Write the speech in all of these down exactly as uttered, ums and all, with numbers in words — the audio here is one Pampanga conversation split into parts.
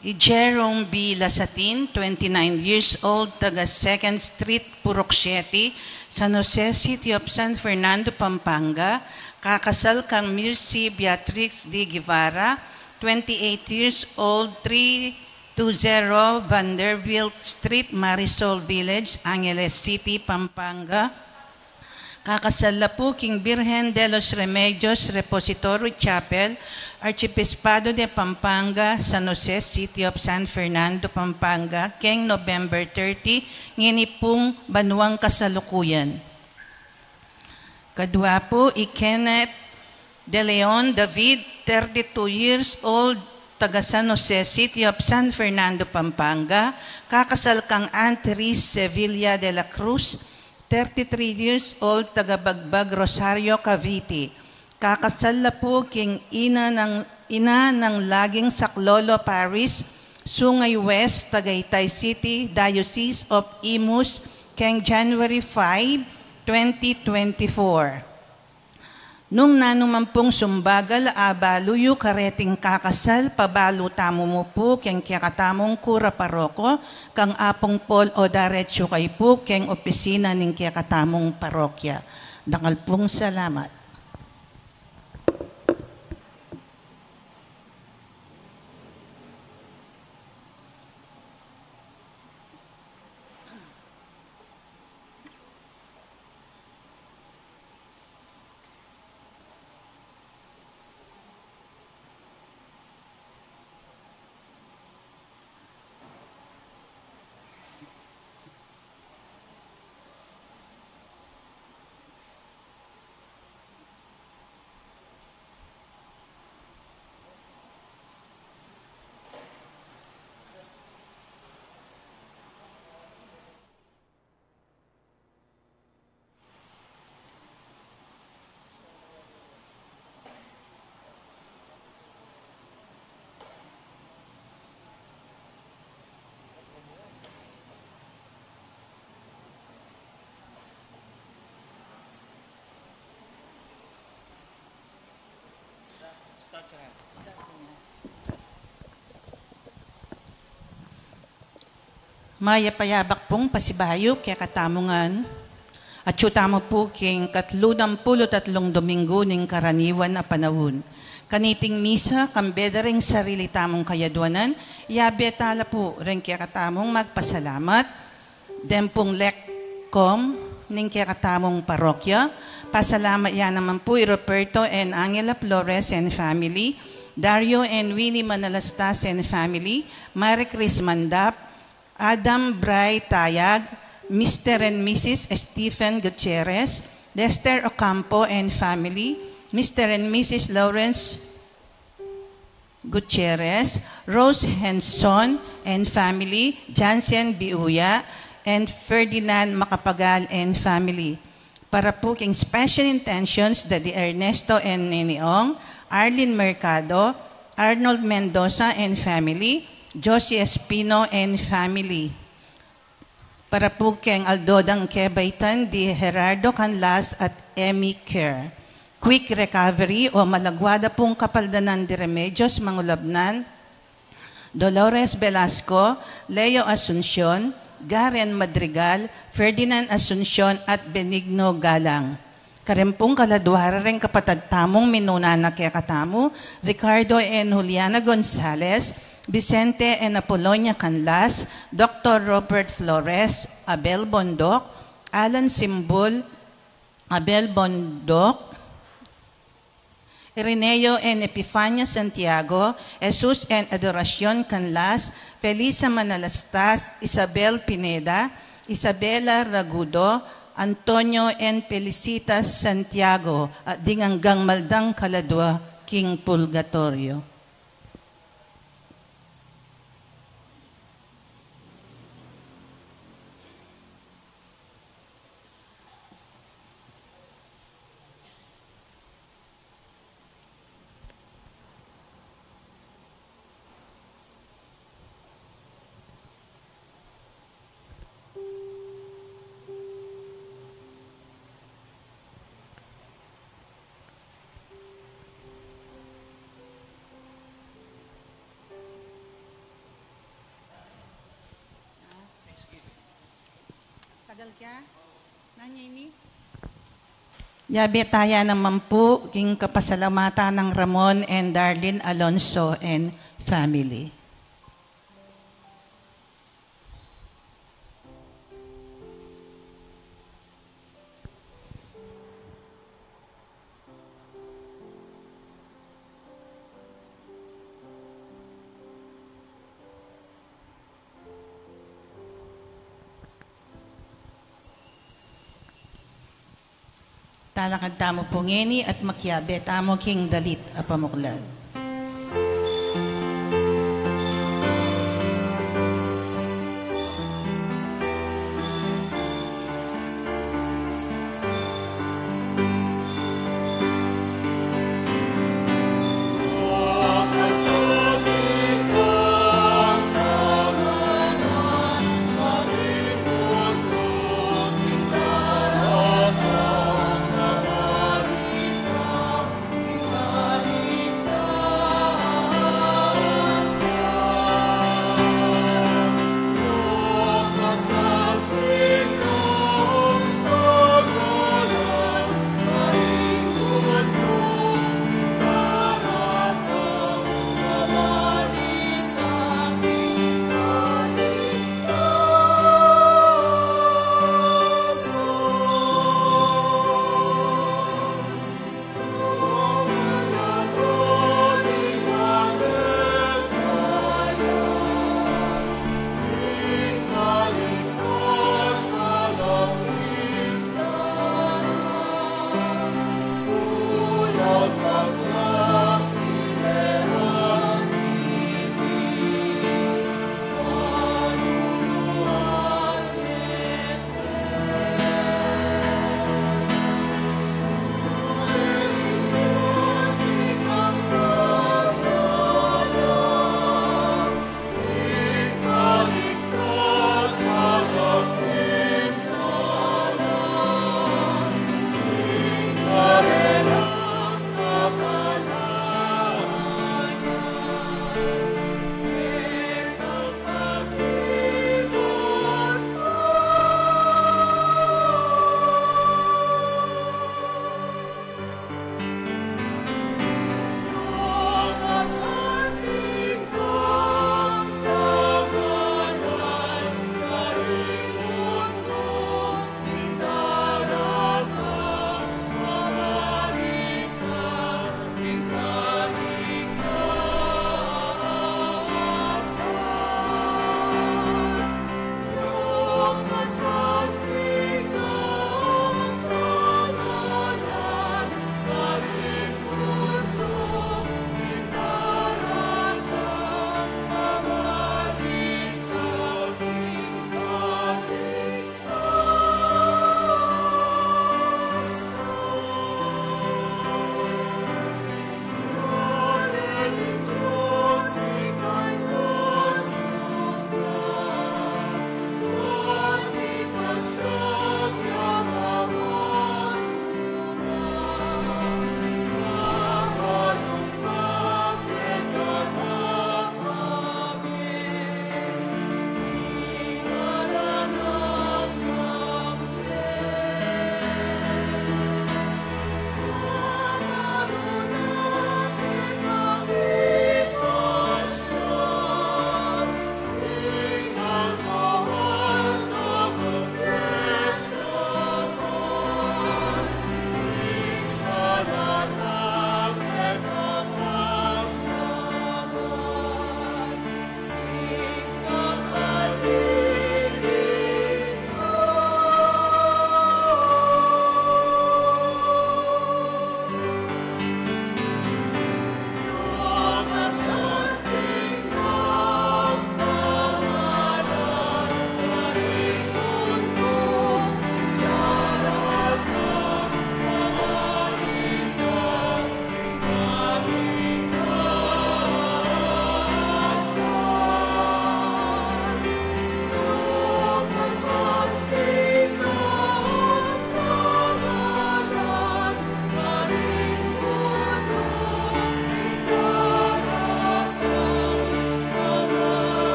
I Jerome B. Lasatin, twenty-nine years old, taga Second Street, Purok Siete, San Jose, City of San Fernando, Pampanga, kakasal kang Mercy Beatrix D. Guevara, twenty-eight years old, three two zero Vanderbilt Street, Marisol Village, Angeles City, Pampanga. Kakasal la pu king Virgen de los Remedios Repository Chapel, Archiepiscopado de Pampanga, San Jose, City of San Fernando, Pampanga, keng November thirty, ngeni pung banuang kasalukuyan. Kadua pu i Kenneth De Leon David, thirty-two years old, taga San Jose, City of San Fernando, Pampanga, kakasal kang Aunt Riz Sevilla de la Cruz, thirty-three years old, taga Bagbag, Rosario, Cavite. Kakasal la pu king ina ng, ina ng laging saklolo Paris, Sungay West, Tagaytay City, Diocese of Imus, keng January five, twenty twenty-four. Nung nanu man pung sumbagal a abalu yu kareting kakasal, pabalu tamu mu pu keng kekatamung kura paroko, kang Apung Paul o daretsu kay pu keng opisina ning kekatamung parokya. Dakal pung salamat. Mayap a yabak pung pasibayu kekatamu ngan. Atyu tamu pu king katlunampulu't atlung Dominggu ning karaniwan a panaun. Kaniting misa, kambe da ring sarili tamung kayadwanan, yabe tala pu ring kekatamung magpasalamat. Deng pung lekkom ning kekatamung parokya, pasalamat ya naman pu i Roberto and Angela Flores and family, Dario and Winnie Manalastas and family, Marie Chris Mandap, Adam Bray Tayag, Mister and Missus Stephen Gutierrez, Lester Ocampo and family, Mister and Missus Lawrence Gutierrez, Rose Henson and family, Jansen Biuya, and Ferdinand Macapagal and family. Para pu king special intentions, Daddy Ernesto and Nene Ong, Arlene Mercado, Arnold Mendoza and family, Josie Espino and family. Para pu keng aldo dang kebaitan di Gerardo Canlas at Emmy Kerr. Quick recovery o malagwa da pung kapaldanan di Remedios Mangulabnan, Dolores Velasco, Leo Asuncion, Garen Madrigal, Ferdinand Asuncion at Benigno Galang. Kareng pung kaladua reng kapatad tamung minuna na kekatamu, Ricardo and Juliana Gonzalez, Vicente and Apolonia Canlas, Doktor Robert Flores, Abel Bondoc, Alan Simbul, Abel Bondoc, Ireneo and Epifania Santiago, Jesus and Adoracion Canlas, Felisa Manalastas, Isabel Pineda, Isabela Ragudo, Antonio and Felicitas Santiago, at ding anggang maldang kaladua king purgatoryo. Yabe taya naman pu king kapasalamatan nang Ramon and Darlene Alonso and family. Talakad tamu pu ngeni at makiabe tamu king dalit a pamuklad.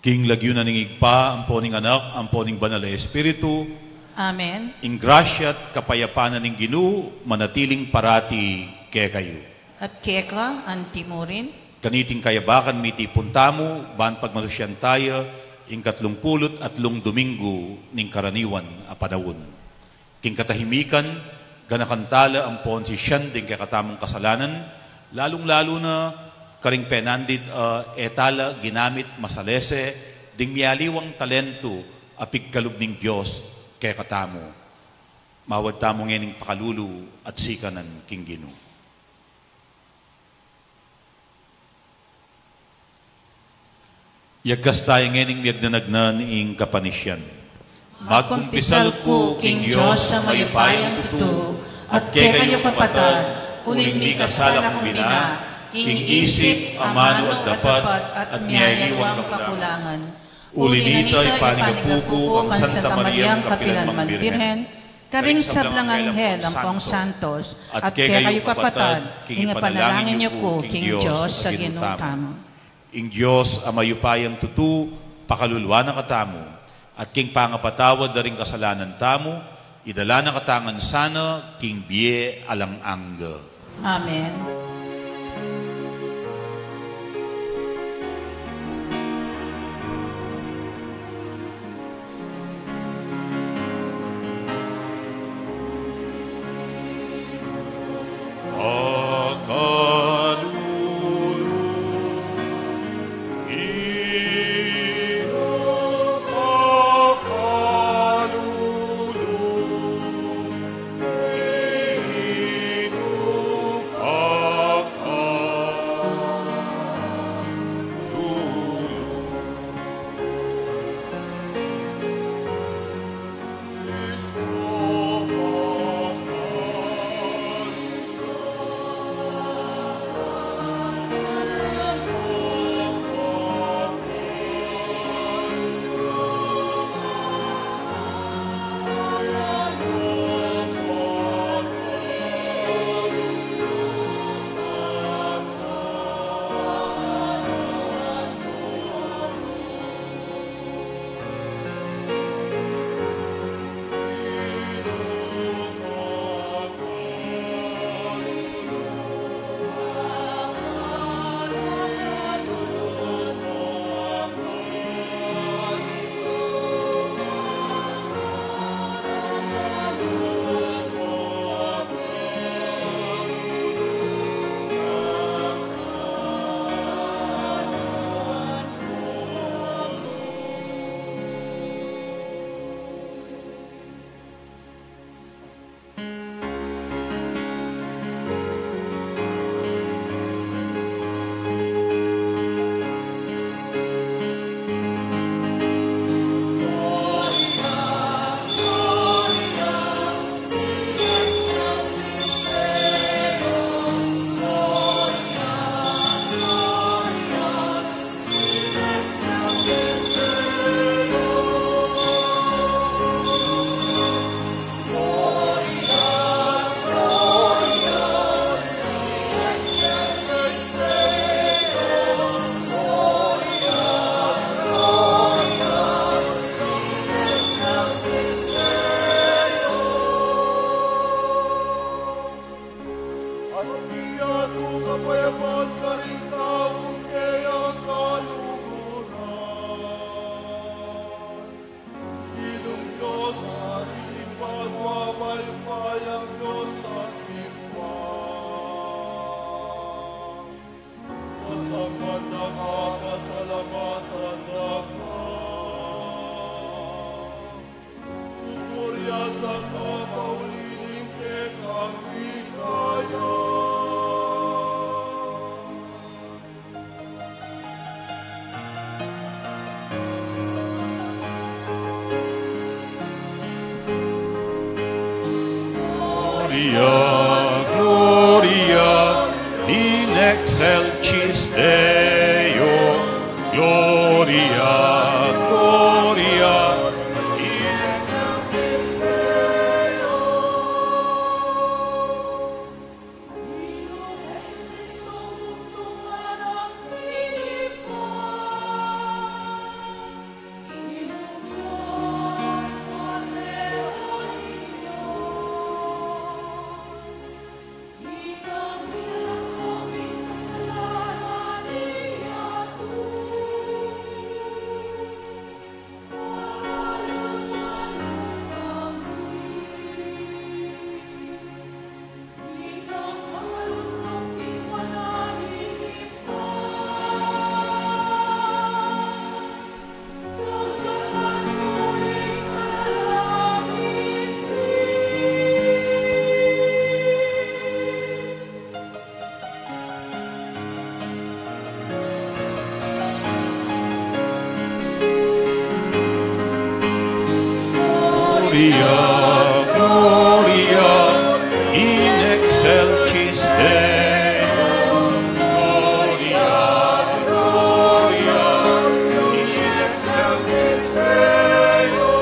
King lagyu na ning Ibpa, ampo ning Anak, ampo ning Banal a Espiritu. Amen. Ing grasya at kapayapan na ning Ginu, manatiling parati kekayu. At keka antimurin. Kaniting kayabakan mitipun tamu, ban pagmasusyan taya, ing katlung pulu't atlung Domingo ning karaniwan a panaun. King katahimikan, ganakan tala ampon sisian ding kekatamung kasalanan, lalung-lalu na karing penandit a e tala ginamit masalese ding mialiwang talentu a pigkalub ning Dios kekatamu. Mawad tamu ngening pakalulu at sikanan king Ginu. Yagkas taya ngening miyagnanagnan ing kapanisyan. Magkumpisal ku king Dios a mayupayang tutu, at kekayu kapatad, uling mikasala ku bina, king isip, amanu at dapat, at mialiwang kakulangan. Uli na nita, ipanigapu ku kang Santa Mariang kapilan man Birhen, karing sablang anghel ampong santos, at kekayu kapatad, king ipanalangin yu ku king Dios a Ginu tamu. Ing Dios a mayupayang tutu, pakaluluan na katamu, at king pangapatawad da ring kasalanan tamu, idala na katamu ngan sana king bie alang angga. Amen. Pakalulu, Ginu, pakalulu, Ginu, pakalulu. At ing yatu kapayapan karing taung keyang kaluguran. Ing Dios a Ibpa, mayupayang Dios at Ibpa. Sasampatan da ka, pasalamatan da ka. Pupurian da ka, pauli ning kekang ligaya. Gloria, Gloria in excelsis Deo. Gloria, Gloria in excelsis Deo. Gloria, Gloria in excelsis Deo. Gloria, Gloria in excelsis Deo.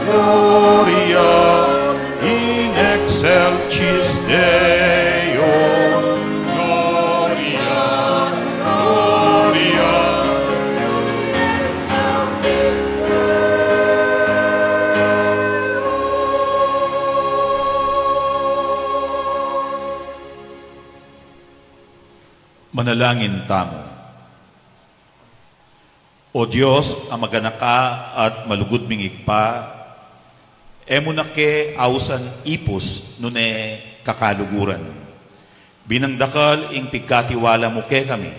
Gloria in excelsis Deo. Gloria, Gloria in excelsis Deo. Manalangin tamu. O Dios, a maganaka at malugud ming Ibpa, e mu na ke ausan ipus nune kakaluguran. Binang dakal ing pigkatiwala mu kekami,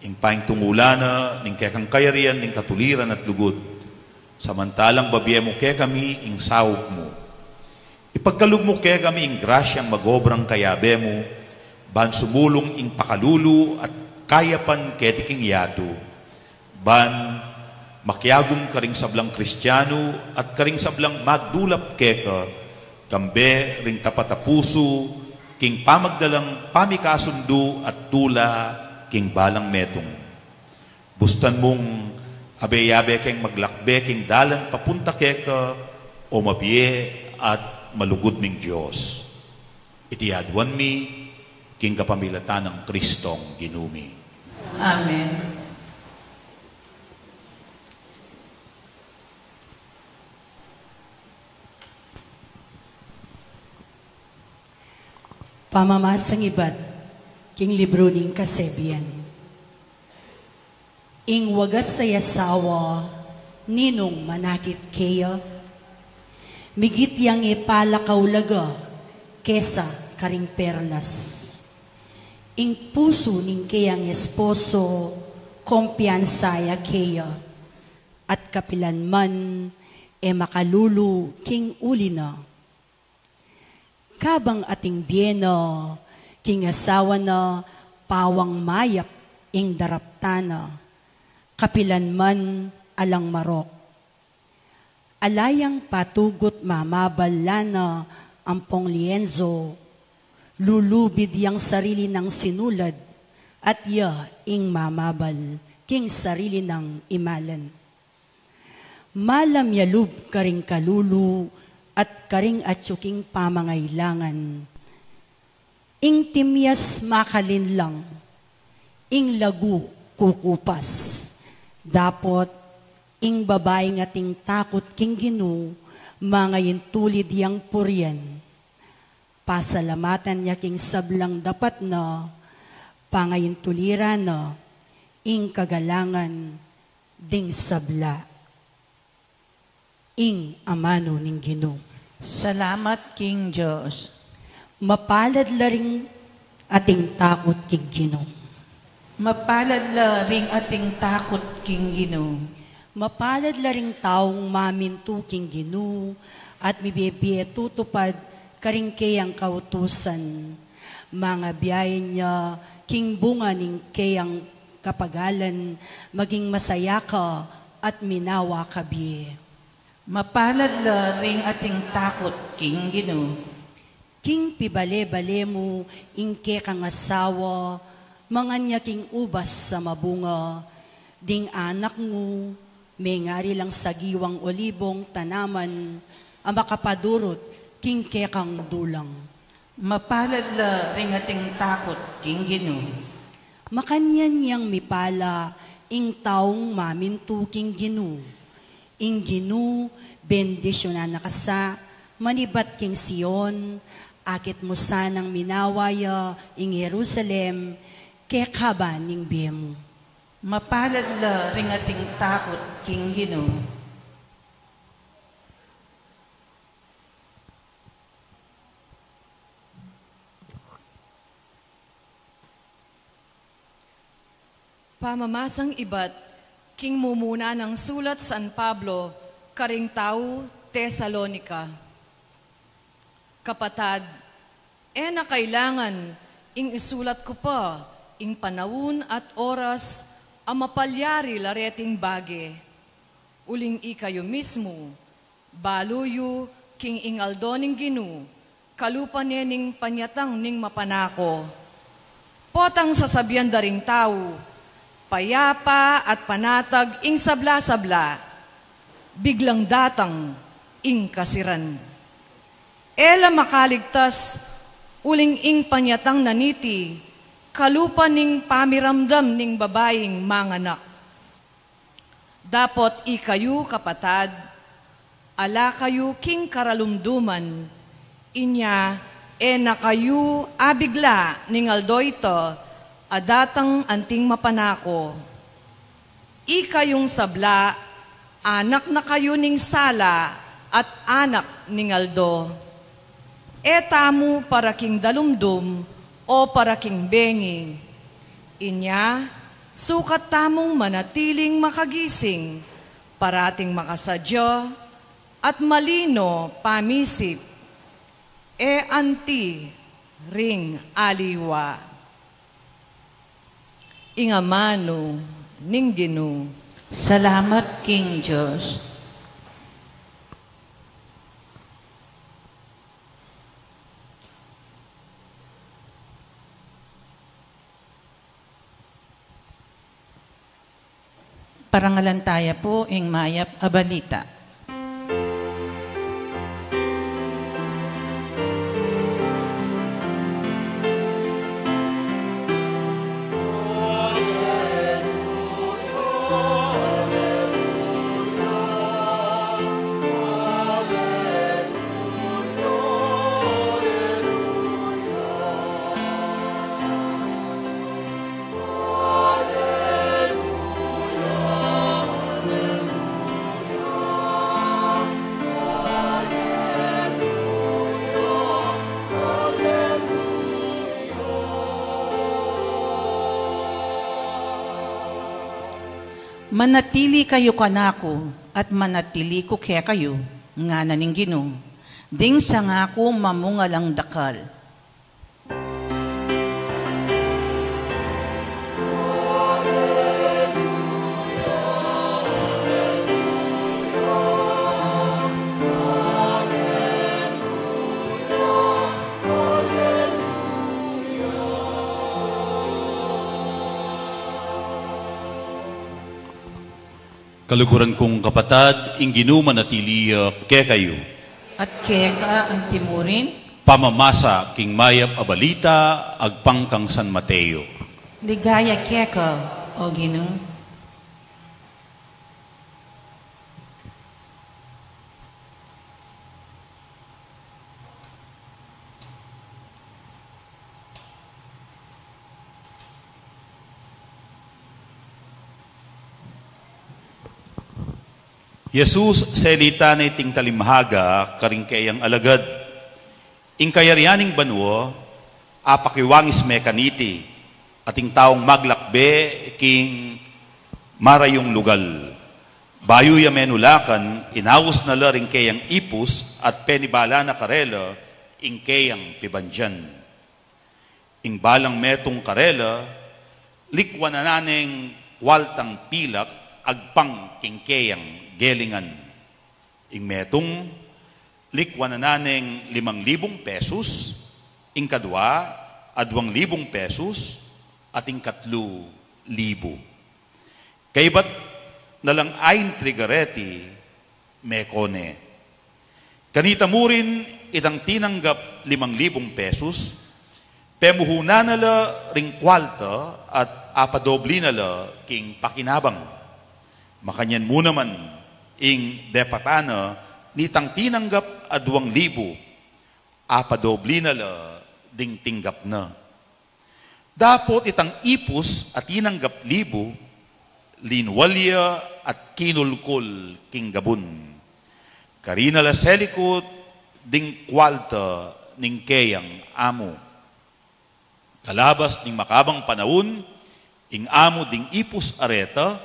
ing paintungulan na ning kekang kayarian ning katuliran at lugud. Samantalang babie mu kekami ing saup mu. Ipagkalub mu kekami ing grasyang magobrang kayabe mu, ban sumulung ing pakalulu at kayapan keti king yatu, ban makiagum karing sablang Kristianu at karing sablang magdulap keka, kambe ring tapat a pusu, king pamagdalang pamikasundu at tula king balang metung. Bustan mung abe-abe keng maglakbe king dalan papunta keka, o mabie at malugud ming Dios. Iti aduan mi king kapamilatan nang Kristong Ginu mi. Amen. Pamamasang ibat king libru ning Kasebian. Ing wagas a asawa, ninung manakit keya? Migit yang e pala kaulaga kesa karing perlas. Ing pusu ning keyang esposo, kumpiyansa ya keya, at kapilan man e makalulu king uli na. Kabang ating bie na king asawa na, pawang mayap ing daraptan na, kapilan man alang marok. Ala yang patugut mamabal lana ampong lienzo, lulubid yang sarili nang sinulad, at ya ing mamabal king sarili nang imalan. Malam ya lub karing kalulu at karing atyu king pamangailangan. Ing timyas makalinlang, ing lagu kukupas. Dapot ing babaing ating takut king Ginu, mangaintulid yang purian. Pasalamatan ya king sablang dapat na, pangaintuliran na ing kagalangan ding sabla. Ing amanu ning Ginu. Salamat king Dios. Mapalad la ring ating takut king Ginu. Mapalad la ring ating takut king Ginu. Mapalad la ring taung mamintu king Ginu, at mibie-bie tutupad karing keyang kautusan. Mangabiayan ya king bunga ning keyang kapagalan, maging masaya ka at minawa ka bie. Mapalad la ring ating takut king Ginu. King pibale-bale mu ing kekang asawa, mangan ya king ubas a mabunga, ding anak mu, mengari lang sagiwang olibong tanaman, a makapadurut king kekang dulang. Mapalad la ring ating takut king Ginu. Makanyan yang mipala Ing taung mamintu king Ginu. Ing Ginu bendisyunan na ka sa, manibat king Sion, akit mu sanang minawa ya ing Jerusalem, kekaban ning bie mu. Mapalad la ring ating takut king Ginu. Pamamasang ibat king mumuna nang sulat San Pablo karing tau Tesalonica. Kapatad, e na kailangan ing isulat ku pa ing panaun at oras a mapalyari la reting bage. Uling ikayu mismu, balu yu king ing aldo ning Ginu, kalupa ne ning panyatang ning mapanako. Potang sasabian da ring tau, payapa at panatag ing sabla-sabla, biglang datang ing kasiran. E la makaligtas, uling ing panyatang na niti, kalupa ning pamiramdam ning babaing manganak. Dapot ikayu, kapatad, ala kayu king karalumduman, inya e na kayu abigla ning aldo ita a datang anting mapanako. Ikayung sabla, anak na kayu ning sala at anak ning aldo. E tamu para king dalumdum o para king bengi. Inya, sukat tamung manatiling makagising, parating makasadya, at malino pamisip, e anti ring aliwa. Ing amanu ning Ginu. Salamat king Dios. Parangalan taya pu ing mayap a balita. Manatili kayu kanaku, at manatili ku kekayu, ngana ning Ginu. Ding sangaku mamunga lang dakal. Kaluguran kung kapatad, ing Ginu manatili ya kekayu. At keka anti murin. Pamamasa king mayap a balita agpang kang San Mateo. Ligaya keka, O Ginu. Jesus, selita na iting talimhaga karing keyang alagad. Ing kayarian ning banua, apakiwangis me kaniti, at ing taung maglakbe king marayung lugal. Bayu ya menulakan, inaus na la ring keyang ipus at penibala na karela ing keyang pibandian. Ing balang metung karela, likwanan na neng kwaltang pilak agpang king keyang gelingan. Ing metung, likwanan na neng limang libung pesus, ing kadua, aduang libung pesus, at ing katlu, libu. Kaybat na lang ain triga reti, meko ne. Kanita mu rin itang tinanggap limang libung pesus, Pemuhunan na la ring kwalta at apadobli na la king pakinabang. Makanyan mu naman ing depatan na nitang tinanggap a duang libu, apadobli na la ding tinggap na. Dapot itang ipus a tinanggap libu, linwal ya at kinulkul king gabun. Karin na la selikut ding kwalta ning keyang amu. Kalabas ning makabang panaun, ing amu ding ipus a reta,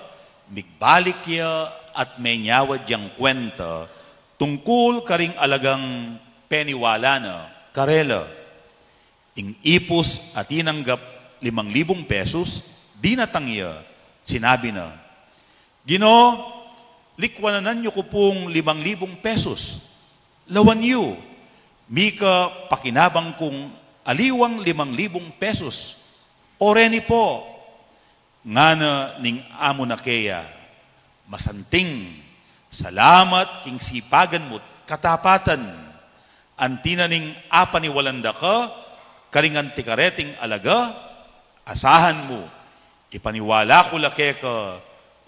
migbalik ya at menyawad yang kwenta tungkul karing alagang peniwala na karela. Ing ipus a tinanggap limang libung pesos, dinatang ya, sinabi na, "Ginu, likwanan yu ku pung limang libung pesos. Lawan yu, mika pakinabang kung aliwang limang libung pesos. O reni pu," ngana ning amu na keya. "Masanting, salamat king sipagan mu't katapatan. Anti na ning apaniwalan da ka karing anti kareting alaga, asahan mu, ipaniwala ku la keka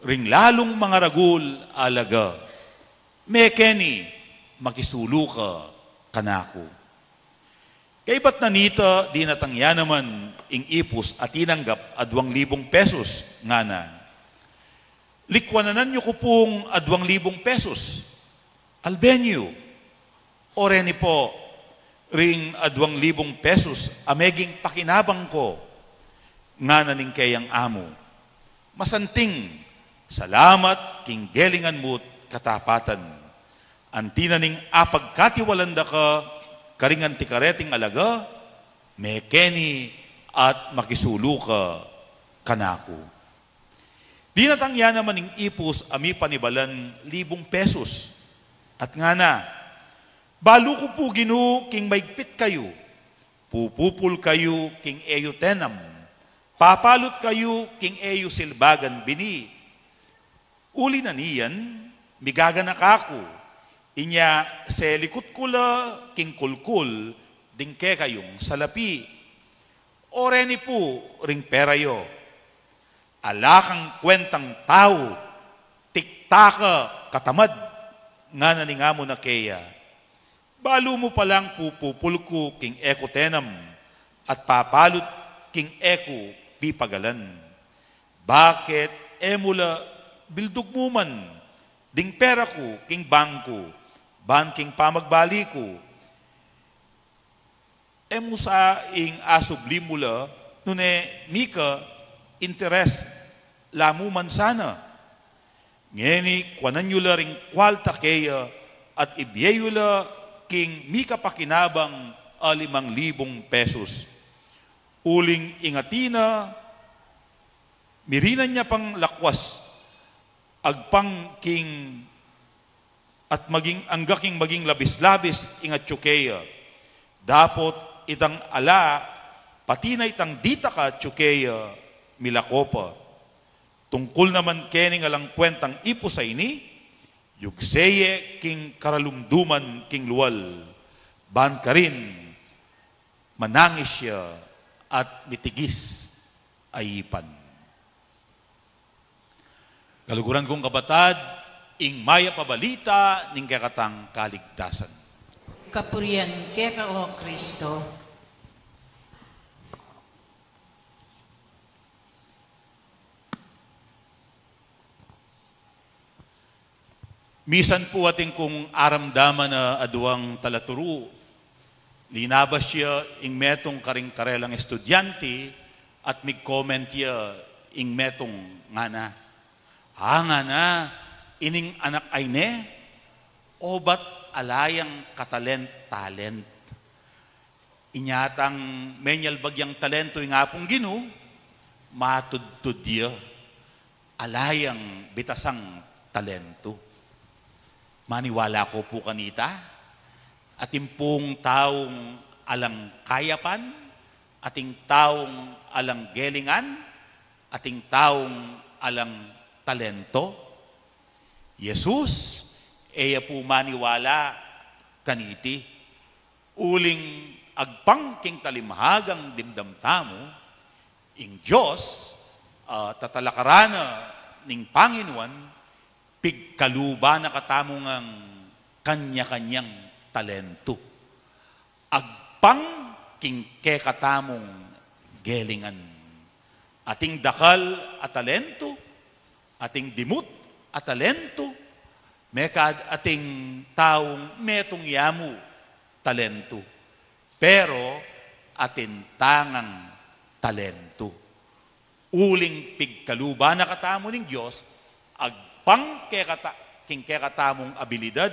ring lalung mangaragul a alaga. Mekeni, makisulu ka kanaku." Kaybat na nita, dinatang ya naman ing ipus a tinanggap a duang libung pesos, ngana, "Likwanan yu ku pung aduang libung pesos. Alben yu, o reni pu, ring aduang libung pesos a meging pakinabang ku," ngana ning keyang amu. "Masanting, salamat king gelingan mu't katapatan. Anti na ning apagkatiwalan da ka karing anti kareting alaga, mekeni at makisulu ka kanaku." Dinatang ya naman ing ipus a mipanibalan libung pesos, at ngana, "Balu ku pu, Ginu, king maigpit kayu, pupupul kayu king e yu tenam, papalut kayu king e yu silbagan bini. Uli na niyan, migaganaka ku, inya selikut ku la king kulkul ding kekayung salapi. O reni pu ring pera yu. Ala kang kwentang tau, tikta ka katamad," ngana ning amu na keya. "Balu mu palang pupupul ku king e ku tenam at papalut king e ku pipagalan. Bakit e mu la bildugmuman ding pera ku king bangku, ban king pamagbali ku, e mu sa ing asubli mu la, nune mika interes la mu man sana? Ngeni, kuanan yu la ring kwalta keya at ibie yu la king mika pakinabang a limang libung pesos." Uling ing atina, mirinan ya pang lakwas, agpang king at maging, angga king maging labis-labis ing atyu keya. Dapot itang ala, pati na itang ditak a atyu keya, milako pa. Tungkul naman kening alang kwentang ipus a ini, yugse ye king karalumduman king lual, ban karin manangis ya at mitigis a ipan. Kaluguran kung kapatad, ing mayap a balita ning kekatang kaligtasan. Kapurian keka, O Kristo. Misan pu atin kung aramdaman a aduang talaturu, linabas ya ing metung karing karelang estudyante at mig-comment ya ing metung, ngana, "A," ngana, "ining anak a ini, obat ala yang katalent-talent. Inya tang menyalbag yang talento ing Apung Ginu, matudtud ya, ala yang bitasang talento." Maniwala ko pu kanita, atin pung taung alang kayapan, atin taung alang gelingan, atin taung alang talento. Jesus, e ya pu maniwala kaniti. Uling Agpang king talimhagang dimdam tamu, ing Dios, ah, tatalakaran na ning Panginuan, pigkaluban na katamu ngang kanya-kanyang talentu. Agpang king kekatamung gelingan. Ating dakal a talentu, ating dimut a talentu, mekad ating taung metung yamu talentu. Pero atin tangang talentu. Uling pigkaluban na katamu ning Dios, agpang kekata-, king kekatamung abilidad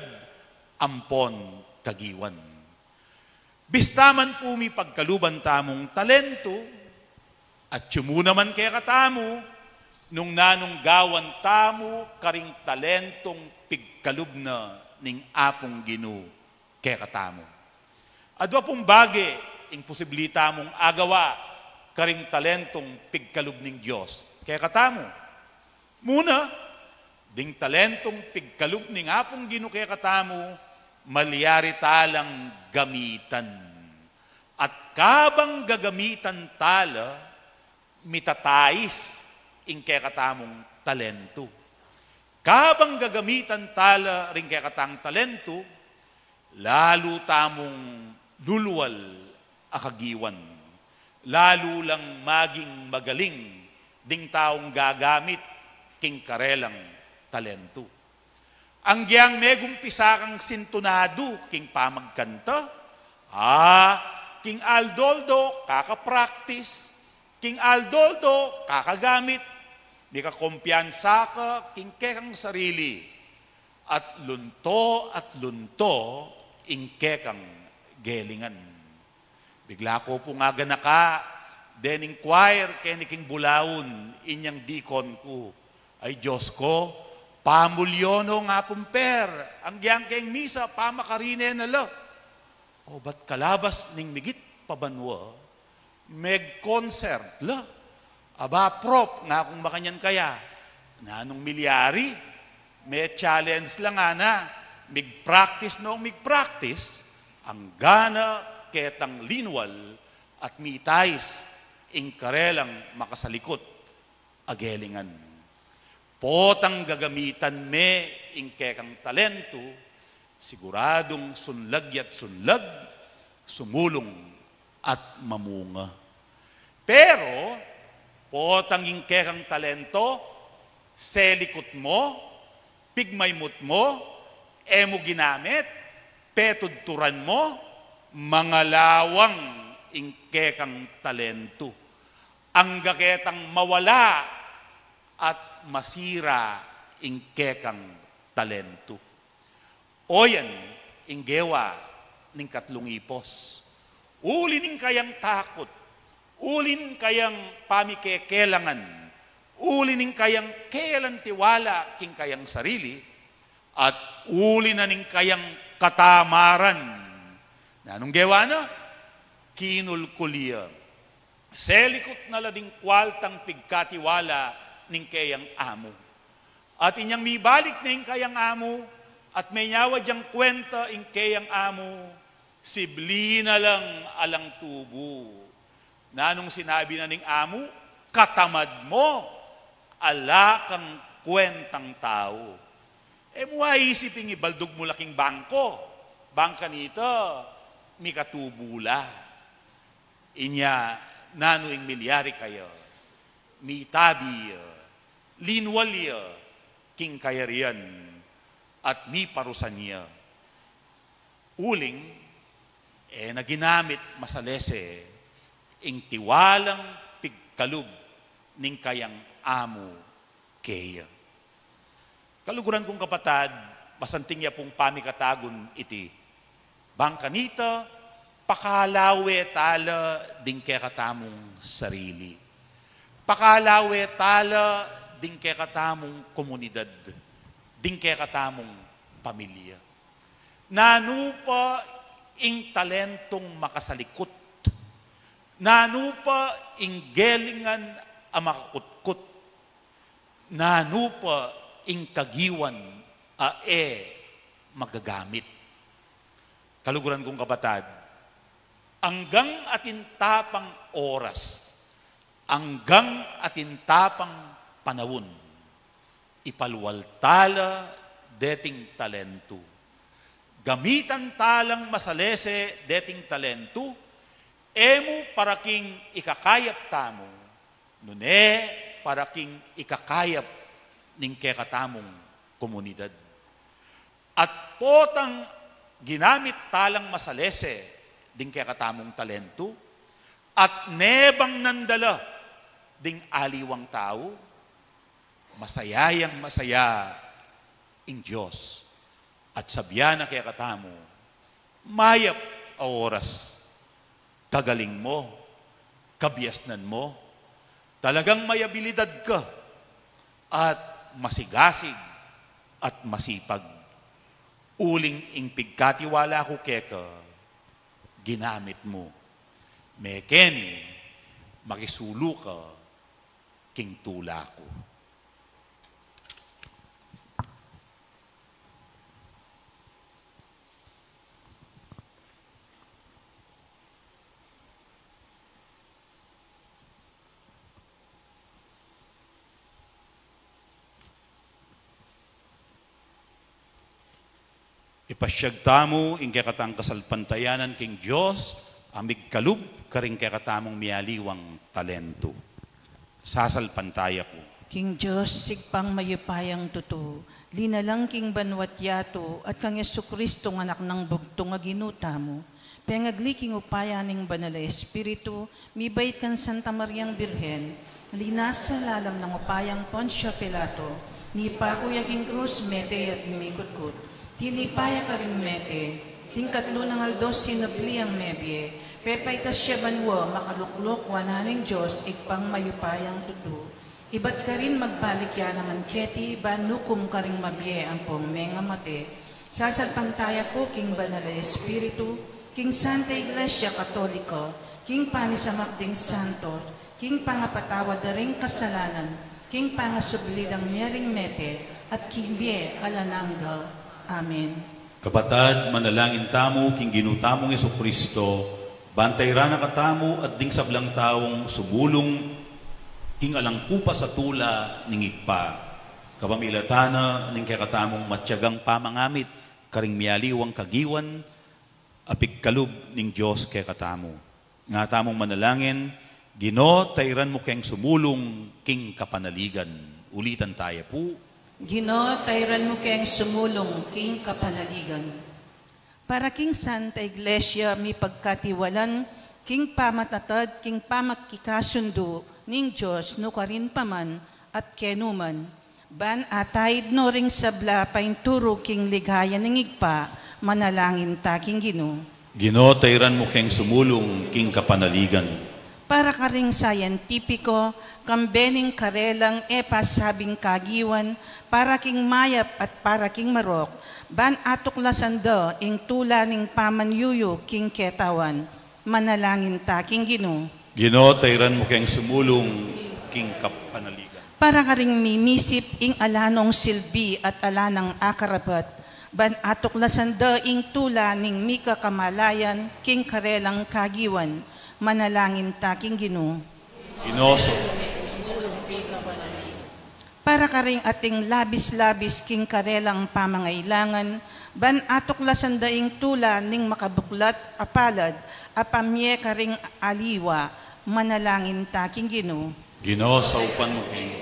ampon kagiwan. Bista man pu mipagkaluban tamung talentu, atyu mu naman kekatamu, nung nanung gawan tamu karing talentung pigkalub na ning Apung Ginu kekatamu. Adwa pung bage ing pusibli tamung agawa karing talentung pigkalub ning Dios kekatamu. Muna, ding talentung pigkalub ning Apung Ginu kekatamu, malyari talang gamitan. At kabang gagamitan tala, mitatais ing kekatamung talentu. Kabang gagamitan tala ring kekatang talentu, lalu tamung lulwal a kagiwan. Lalu lang maging magaling ding taung gagamit king karelang talentu. Anggiyang megumpisa kang sintunadu king pamagkanta, ah, king aldo-aldo kaka-practice, king aldo-aldo kakagamit, mikakumpiyansa ka king kekang sarili, at lunto at lunto ing kekang gelingan. Bigla ku pung aganaka dening choir keni king bulaun, inyang dikon ku, "Ay Dios ku, pamulyo no nga pung per, anggiyang keng misa pamakarine na la." O, bat kalabas ning migit pa banua, meg-concert la. Aba, Prof, ngakung makanyan kaya. Nanung milyari, me-challenge la ngana, mig-practice nong mig-practice, anggana ketang linwal at mitais ing karelang makasalikut a gelingan. Potang gagamitan me ing kekang talentu, siguradung sunlag ya't sunlag, sumulung at mamunga. Pero, potang ing kekang talento, selikut mo, pigmaymut mo, e mu ginamit, petudturan mo, mangalawang ing kekang talentu. Angga ketang mawala at masira ing kekang talentu. O yan ing gewa ning katlung ipos. Uli ning kayang takut, uli ning kayang pamikekelangan, uli ning kayang kelan tiwala king kayang sarili, at uli na ning kayang katamaran. Nanung gewa na? Kinulkul ya. Selikut na la ding kwaltang pigkatiwala ning keyang amu. At inyang mibalik na ing kayang amu, at menyawa dyang kwenta ing keyang amu, sibli na lang alang tubu. Nanung sinabi na ning amu? Katamad mo, ala kang kwentang tau. E mu aisip ing ibaldug mu la king bangko, bang kanita mikatubu la. Inya, nanu ing milyari kaya? Mitabi ya, linwal ya king kayarian, at miparusan ya. Uling, e na ginamit masalese ing tiwalang pigkalub ning kayang amu keya. Kaluguran kung kapatad, masanting ya pung pamikatagun iti. Bang kanita, pakalawe tala ding kekatamung sarili. Pakalawe tala ding kekatamung komunidad, ding kekatamung pamilya. Nanu pa ing talentong makasalikut? Nanu pa ing gelingan a makakutkut? Nanu pa ing kagiwan a e magagamit? Kaluguran kung kapatad, Anggang atin ta pang oras, anggang atin ta pang panaun, ipalual tala deting talentu. Gamitan talang masalese deting talentu, e mu para king ikakayap tamu, nune para king ikakayap ning kekatamung komunidad. At potang ginamit talang masalese ding kekatamung talentu, at nebang nandala ding aliwang tau, masayang masaya ing Dios, at sabian na kekatamu, "Mayap a oras, kagaling mo, kabiasnan mo, talagang may abilidad ka, at masigasig, at masipag. Uling ing pigkatiwala ku keka, ginamit mu. Mekeni, makisulu ka king tula ku." Ipasiag tamu ing kekatang kasalpantayanan king Dios, a migkalub karing kekatamung mialiwang talentu. Sasalpantaya ku king Dios, Ibpang mayupayang tutu, linalang king banua't yatu, at kang Jesucristo, Anak nang bugtung a Ginu tamu, pengagli king upaya ning Banal a Espiritu, mibait kang Santa Mariang Birhen, linasa lalam ning upayang Poncio Pilato, mipaku ya king krus, mete at mikutkut, tinipa ya karing mete, king katlu nang aldo sinubli yang mebie, pepaitas ya banua, makaluklok wanan ning Dios, Ibpang mayupayang tutu. Ibat karin magbalik ya naman keti, ban ukum karing mabie ampong mengamate. Sasalpantaya ku king Banal a Espiritu, king Santa Iglesia Katolika, king pamisamap ding santos, king pangapatawad da ring kasalanan, king pangasubli dang mie ring mete, at king bie alang angga. Amen. Kapatad, manalangin tamu king Ginu tamung Jesucristo, ban tairan na katamu at ding sablang taung sumulung king alang kupas a tula ning Ibpa, kapamilatan na ning kekatamung matiagang pamangamit karing mialiwang kagiwan a pigkalub ning Dios kekatamu. Nga tamung manalangin, Ginu, tairan mu keng sumulung king kapanaligan. Ulitan taya pu. Ginu, tairan mu keng sumulung king kapanaligan. Para king Santa Iglesia mipagkatiwalan, king pamatatad, king pamakikasundu ning Dios, nukarin pa man at kenu man. Ban ataid no ring sabla painturu king ligaya ning Ibpa, manalangin ta king Ginu. Ginu, tairan mu keng sumulung king kapanaligan. Para karing scientifico, kambe ning karelang e pasabing kagiwan, para king mayap at para king marok, ban atuklasan da ing tula ning pamanyuyu king ketawan, manalangin ta king Ginu. Ginu, tairan mu keng sumulung king kapanaligan. Para karing mimisip ing ala nong silbi at ala nang akarapat, ban atuklasan da ing tula ning mikakamalayan king karelang kagiwan, manalangin ta king Ginu. Ginu, su- Para karing ating labis-labis king karelang pamangailangan, ban atuklasan da ing tula ning makabuklat a palad a pamie karing aliwa, manalangin ta king Ginu. Ginu, saupan mu keng.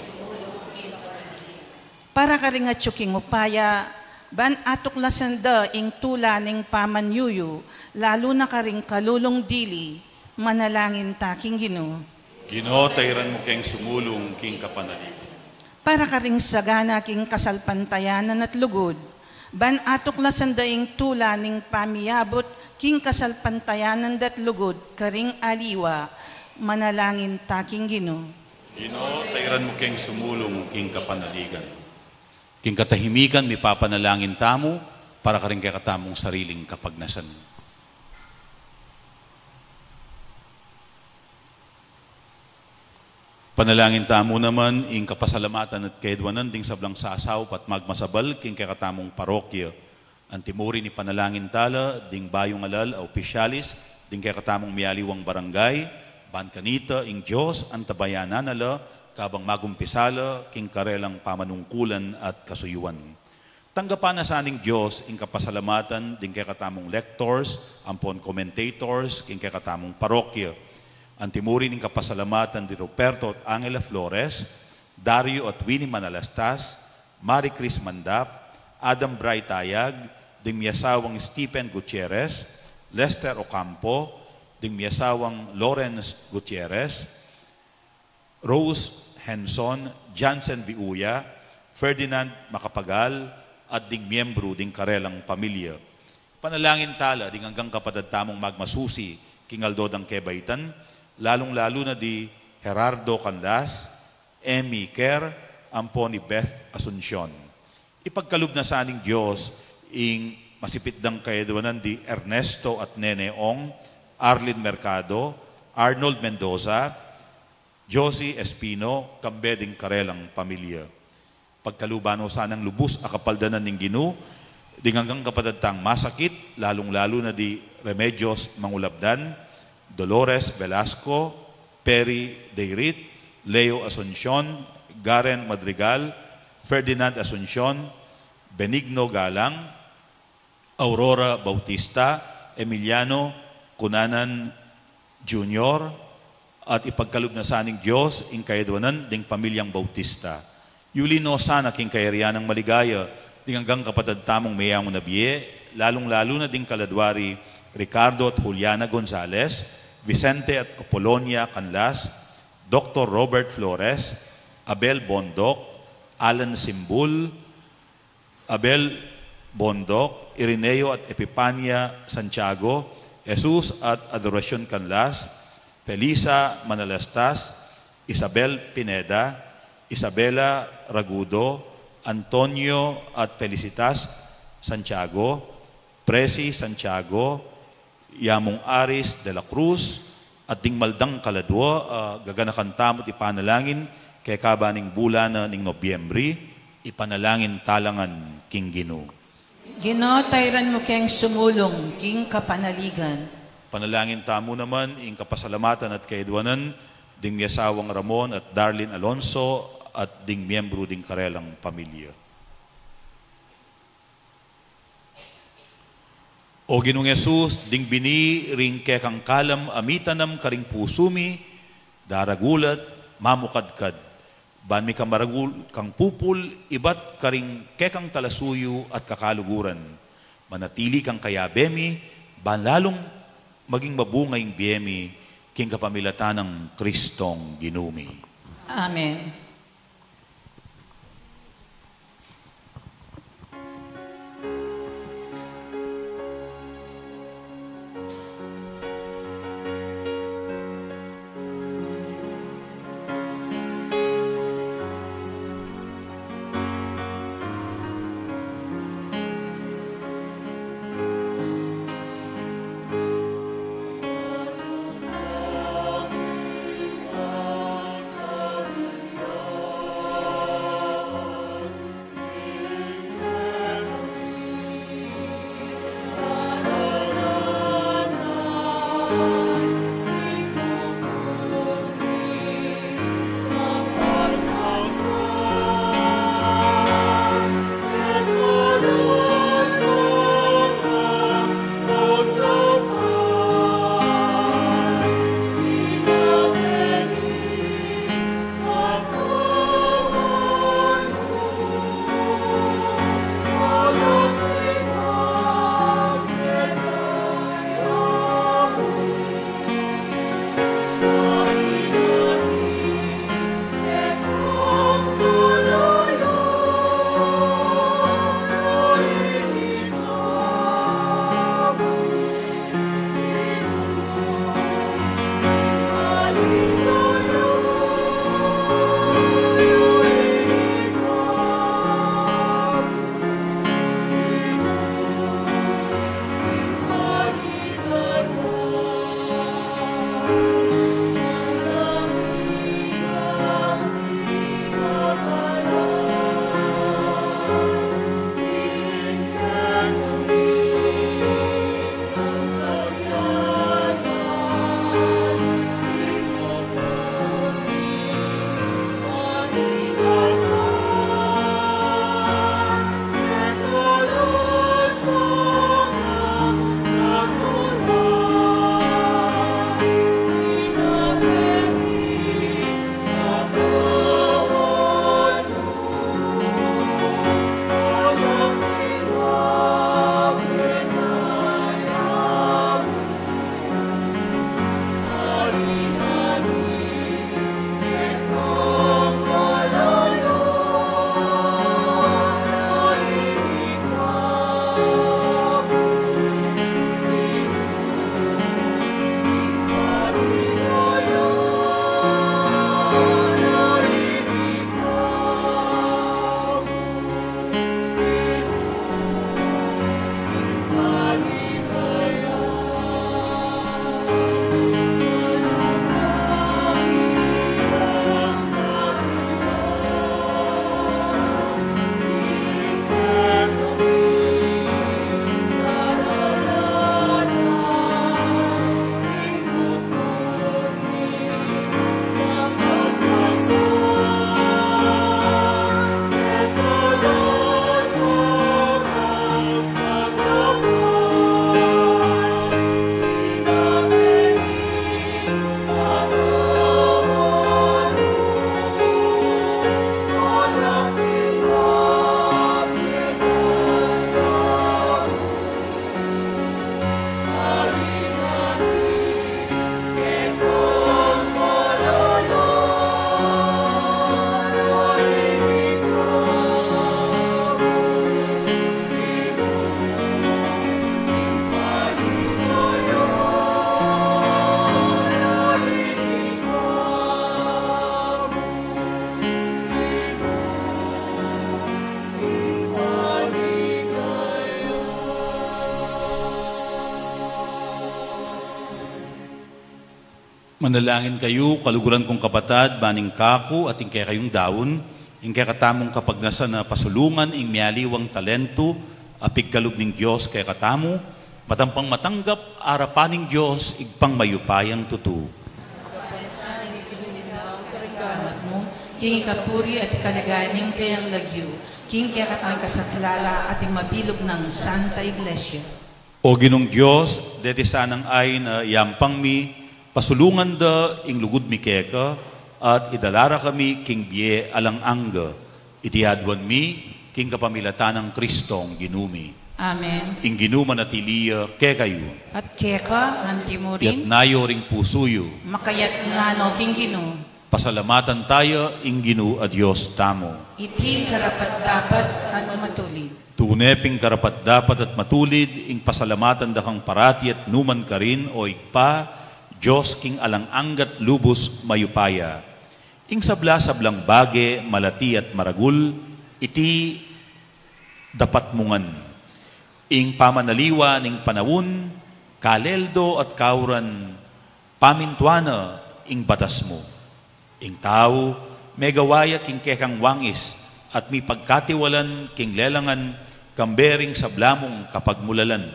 Para karing atyu king upaya, ban atuklasan da ing tula ning pamanyuyu, lalu na karing kalulung dili, manalangin ta king Ginu. Ginu, tairan mu keng sumulung king kapanaligan. Para karing sagana king kasalpantayanan at lugud, ban atuklasan da ing tula ning pamiabut king kasalpantayanan dat lugud karing aliwa, manalangin ta king Ginu. Ginu, tairan mu keng sumulung king kapanaligan. King katahimikan, mipapanalangin tamu para karing kekatamung sariling kapagnasan. Panalangin tamu naman ing kapasalamatan at kayadwanan ding sablang sasaup at magmasabal king kekatamung parokya. Antimurin ipanalangin tala ding bayung alal a opisyalis, ding kekatamung miyaliwang barangay, ban kanita ing Dios antabayanan na la, kabang magumpisa la king karelang pamanungkulan at kasuyuan. Tanggapan na sa ning Dios ing kapasalamatan ding kekatamung lectors ampon commentators king kekatamung parokya. Antimurin ing kapasalamatan di Ruperto at Angela Flores, Dario at Winnie Manalastas, Marie Chris Mandap, Adam Bright Tayag, ding miyasawang Stephen Gutierrez, Lester Ocampo, ding miyasawang Lawrence Gutierrez, Rose Henson, Jansen Viuya, Ferdinand Macapagal, at ding miyembru ding karelang pamilya. Panalangin tala ding anggang kapatad tamung magmasusi king aldo dang kebaitan, lalung-lalu na di Gerardo Canlas, Emmy Kerr, ampon i Beth Asuncion. Ipagkalub na sa ning Dios ing masipit dang kayadwanan di Ernesto at Nene Ong, Arlene Mercado, Arnold Mendoza, Josie Espino, kambe ding karelang pamilya. Pagkaluban no sanang lubus a kapaldanan ning Ginu ding anggang kapatad tang masakit, lalung-lalu na di Remedios Mangulabdan, Dolores Velasco, Perry Deirit, Leo Asuncion, Garen Madrigal, Ferdinand Asuncion, Benigno Galang, Aurora Bautista, Emiliano Cunanan Junior, at ipagkalub na sa ning Dios ing kayadwanan ding pamilyang Bautista. Yuli no sana king kayarian nang maligaya ding anggang kapatad tamung meyangu na bie, lalung-lalu na ding kaladwa ri Ricardo at Juliana Gonzalez, Vicente at Apolonia Canlas, Doktor Robert Flores, Abel Bondoc, Alan Simbul, Abel Bondoc, Irineo at Epipania Santiago, Jesus at Adoracion Canlas, Felisa Manalastas, Isabel Pineda, Isabela Ragudo, Antonio at Felicitas Santiago, Presi Santiago, Yamung Aris de la Cruz, at ding mal dang kaladwa, ah, gaganakan tamu't ipanalangin kekaba ning bulan na ning Nobyembre, ipanalangin tala ngan king Ginu. Ginu, tayran mu keng sumulung king kapanaligan. Panalangin tamu naman ing kapasalamatan at kayadwanan ding miyasawang Ramon at Darlene Alonso at ding miyembru ding karelang pamilya. O Ginung Jesus, ding bini ring kekang kalam a mitanam karing pusu mi, daragul at mamukadkad, ban mika maragul kang pupul ibat karing kekang talasuyu at kakaluguran. Manatili kang kayabe mi, ban lalung maging mabunga ing bie mi, king kapamilatan nang Kristong Ginu mi. Amen. Manalangin kayu, kaluguran kung kapatad, ban ing kaku at ing kekayung daun, ing kekatamung kapagnasan a pasulungan ing mialiwang talentu a pigkalub ning Dios kekatamu, matampang matanggap arapan ning Dios Ibpang mayupayang tutu. Kapayasan, ibibigay mu ing gamat mu, king ikapuri at ikaligayan ning kayang lagyu, king kekatang kasaplalan at ing mabilug nang Santa Iglesia. O Ginung Dios, deti sanang ain a yampang mi, pasulungan da ing lugud mi keka, at idala ra kami king bie alang angga. Iti aduan mi, king kapamilatan nang Kristong Ginu mi. Amen. Ing Ginu manatili ya kekayu. At keka antimurin. Itas yu ring pusu yu. Makatas na no king Ginu. Pasalamatan taya ing Ginu a Dios tamu. Iti karapat-dapat at matulid. Tune pin karapat-dapat at matulid ing pasalamatan da kang parati at nukarin man, O Ibpa, Dios king alang angga at lubus mayupaya. Ing sabla-sablang bage, malati at maragul, iti dapat mu ngan. Ing pamanaliwa ning panaun, kaleldo at kauran, pamintuan na ing batas mu. Ing tau, megawa ya king kekang wangis, at mipagkatiwalan king lelangan, kambe ring sabla mung kapagmulalan.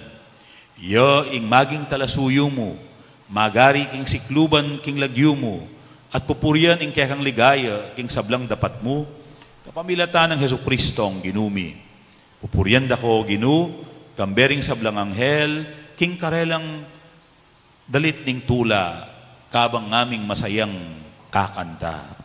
Ya ing maging talasuyu mu, magari king sikluban king lagyu mu, at pupurian ing kekang ligaya king sablang dapat mu, kapamilatan nang Jesucristong Ginu mi. Pupurian da ka, O Ginu, kambe ring sablang anghel, king karelang dalit ning tula, kabang ngaming masayang kakanta.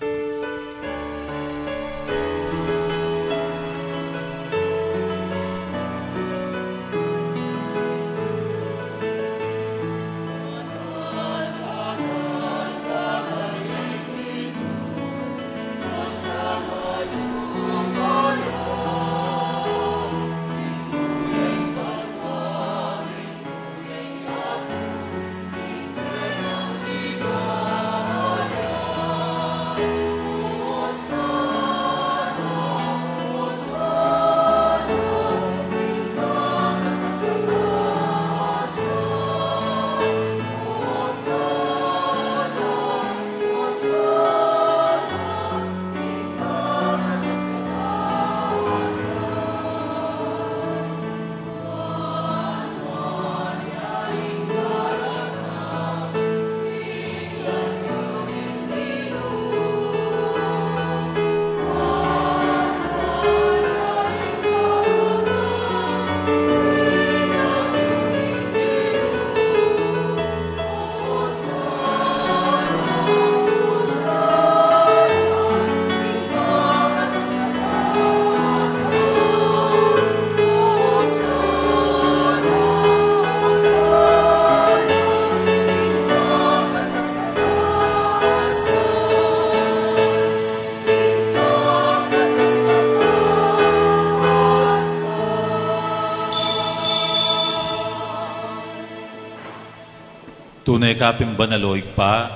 Tune ka pin banal, O Ibpa,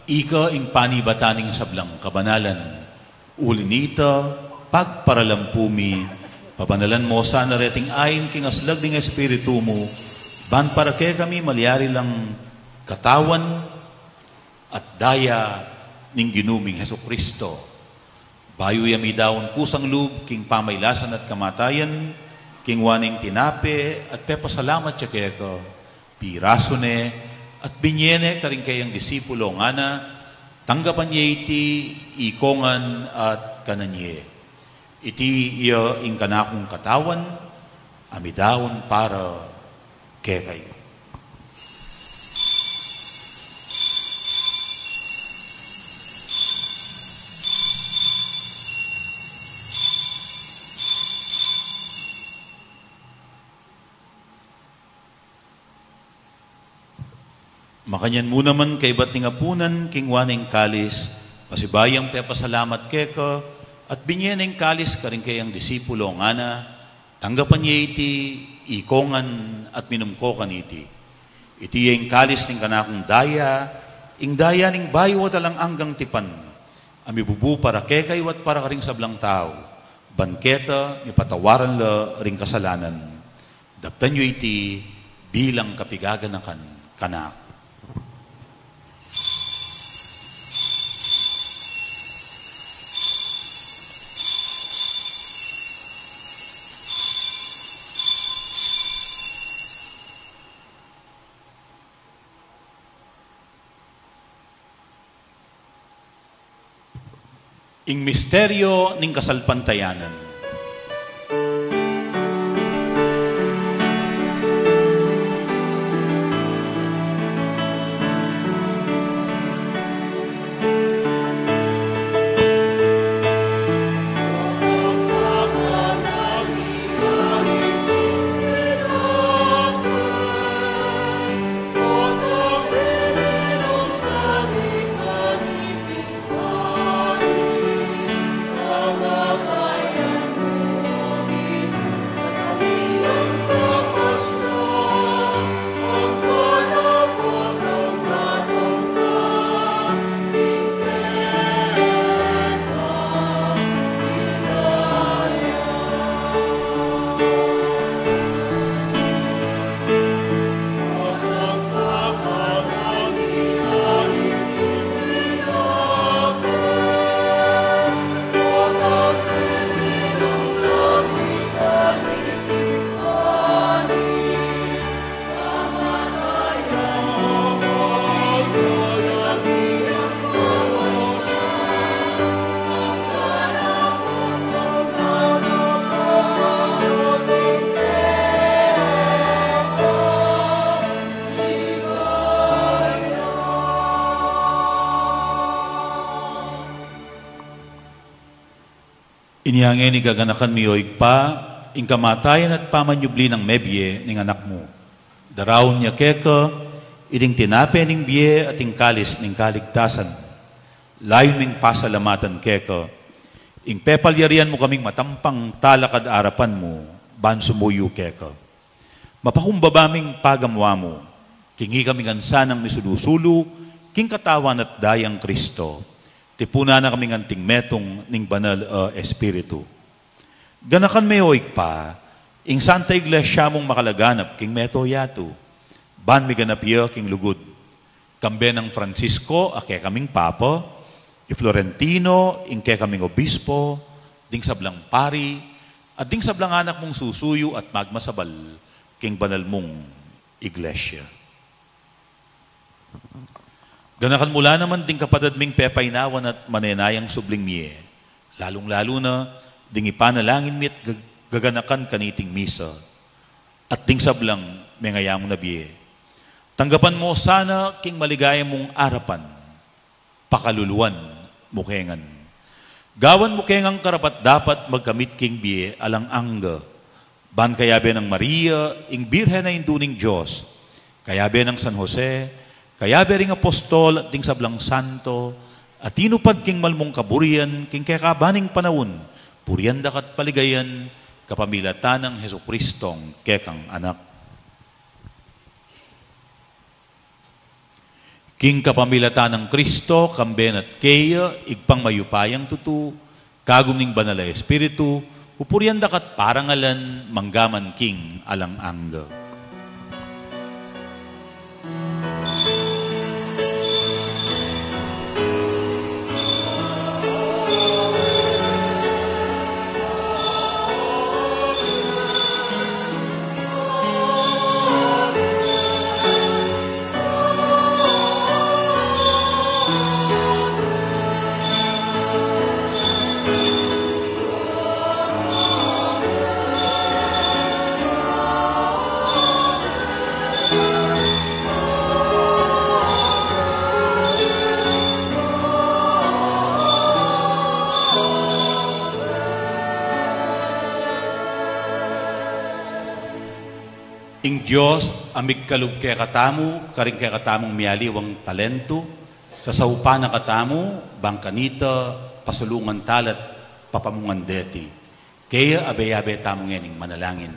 ika ing panibatan ning sablang kabanalan. Uli nita, pagparalampu mi, pabanalan mo sana reting ain king aslag ning Espiritu mu, ban para kekami malyari lang katawan at daya ning Ginu ming Jesucristo. Bayu ya midaun kusang lub king pamailasan at kamatayan, kingwa ne ing tinape at pepasalamat ya keka, pirasu ne at binye ne karing keyang disipulo, ngana, tanggapan ye iti ikongan at kanan ye. Iti iya ing kanakung katawan a midaun para kekayu. Makanyan mu naman kaybat ning apunan, kingwa ne ing kalis, pasibayu yang pepasalamat keka, at binye ne ing kalis karing keyang disipulo, ngana, tanggapan ye iti ikongan at minum ko kaniti. Iti ya ing kalis ning kanakung daya, ing daya ning bayu at alang anggang tipan, a mibubu para kekayu at para karing sablang tau, ban keta mipatawaran la ring kasalanan. Daptan yu iti bilang kapigaganakan kanaku. Ing misteryo ning kasalpantayanan. Inya ngeni gaganakan mi, o Ibpa, ing kamatayan at pamanyubli nang mebie ning Anak mu. Daraun ya keka iting tinape ning bie at ing kalis ning kaligtasan. Layun ming pasalamatan keka ing pepalyarian mu kaming matampang talakad arapan mu ban sumuyu keka. Mapakumbaba ming pagamuan mu king ikami ngan sanang misulu-sulu king Katawan at Dayang Kristo. Tipunan na kaming anting metung ning Banal a Espiritu. Ganakan me, o Ibpa, ing Santa Iglesia mung makalaganap king mabilug a yatu, ban miganap ya king lugud. Kambe nang Francisco a kekaming Papa, i Florentino ing kekaming Obispo, ding sablang pari, at ding sablang anak mung susuyu at magmasabal king banal mung Iglesia. Ganakan mu la naman ding kapatad ming pepainawan at manenayang subling mie, lalung-lalu na ding ipanalangin mi at gag-, gaganakan kaniting misa, at ding sablang mengayamu na bie. Tanggapan mu sana king maligaya mung arapan, pakaluluan mu ke ngan. Gawan mu ke ngang karapat-dapat magkamit king bie alang angga, ban kayabe nang Maria, ing Birhen a Indu ning Dios, kayabe nang San Jose, kayabe ring apostol at ding sablang santo, a tinupad king mal mung kaburian king kekaban ning panaun, purian da ka at paligayan, kapamilatan nang Jesucristong kekang Anak. King kapamilatan nang Kristo, kambe na at keya, Ibpang mayupayang tutu, kagum ning Banal a Espiritu, pupurian da ka at parangalan, mangga man king alang angga. Ing Dios a migkalub kekatamu karing kekatamung mialiwang talentu, sasaupan na katamu, bang kanita pasulungan tala at papamungan deti. Kaya abe-abe tamu ngening manalangin.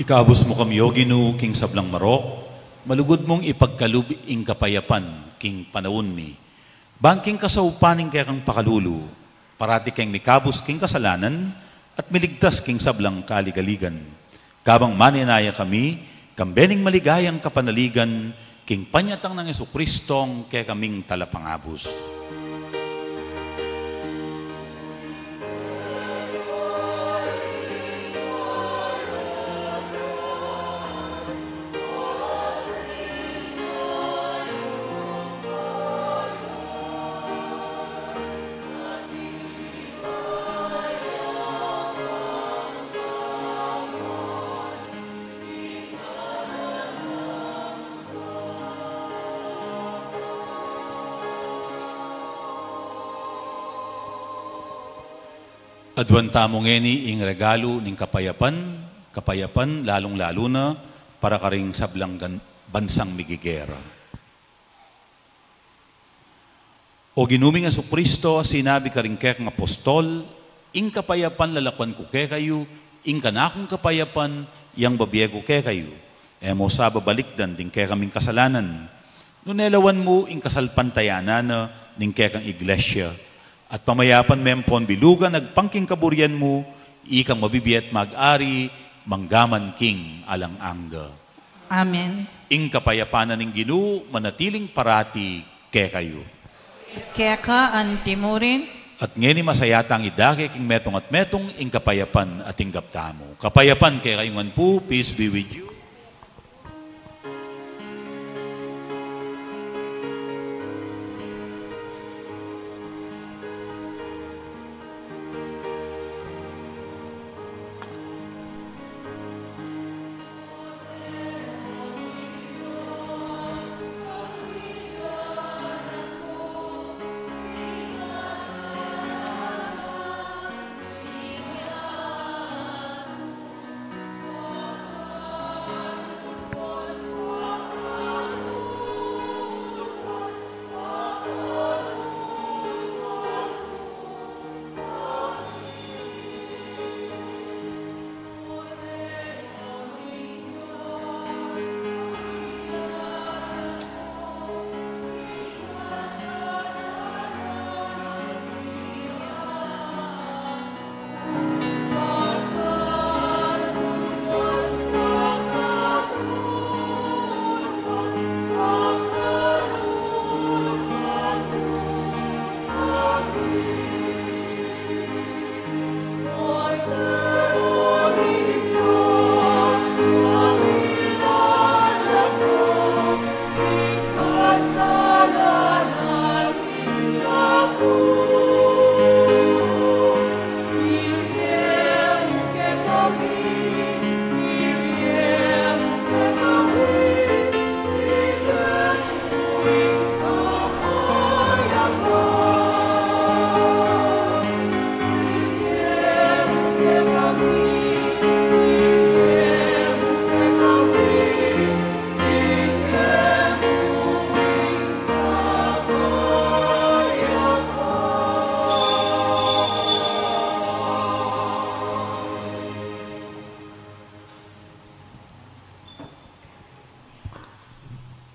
Ikabus mu kami, O Ginu, king sablang marok, malugud mung ipagkalub ing kapayapan king panaun mi. Ban king kasaupan ning kekang pakalulu, parati keng mikabus king kasalanan at miligtas king sablang kaligaligan. Kabang manenaya kami, kambe ning maligayang kapanaligan, king panyatang nang Jesucristong kekaming Talapangabus. Aduan tamu ngeni ing regalu ning kapayapan, kapayapan lalung-lalu na para karing sablang gan-, bansang migigera. O Ginu ming Jesucristo, a sinabi karing kekang apostol, "Ing kapayapan lalakuan ku kekayu, ing kanakung kapayapan yang babie ku kekayu." E mu sa babalikdan ding kekaming kasalanan, nune lawan mu ing kasalpantayanan na ning kekang iglesia, at pamayapan me ampon bilugan agpang king kaburian mu, ikang mabibie at mag-ari manggaman king alang angga. Amen. Ing kapayapan na ning Ginu manatiling parati kekayu. Keka anti mu rin. At ngeni masaya tang idake king metung at metung ing kapayapan a tinggap tamu. Kapayapan kekayu ngan pu, peace be with you.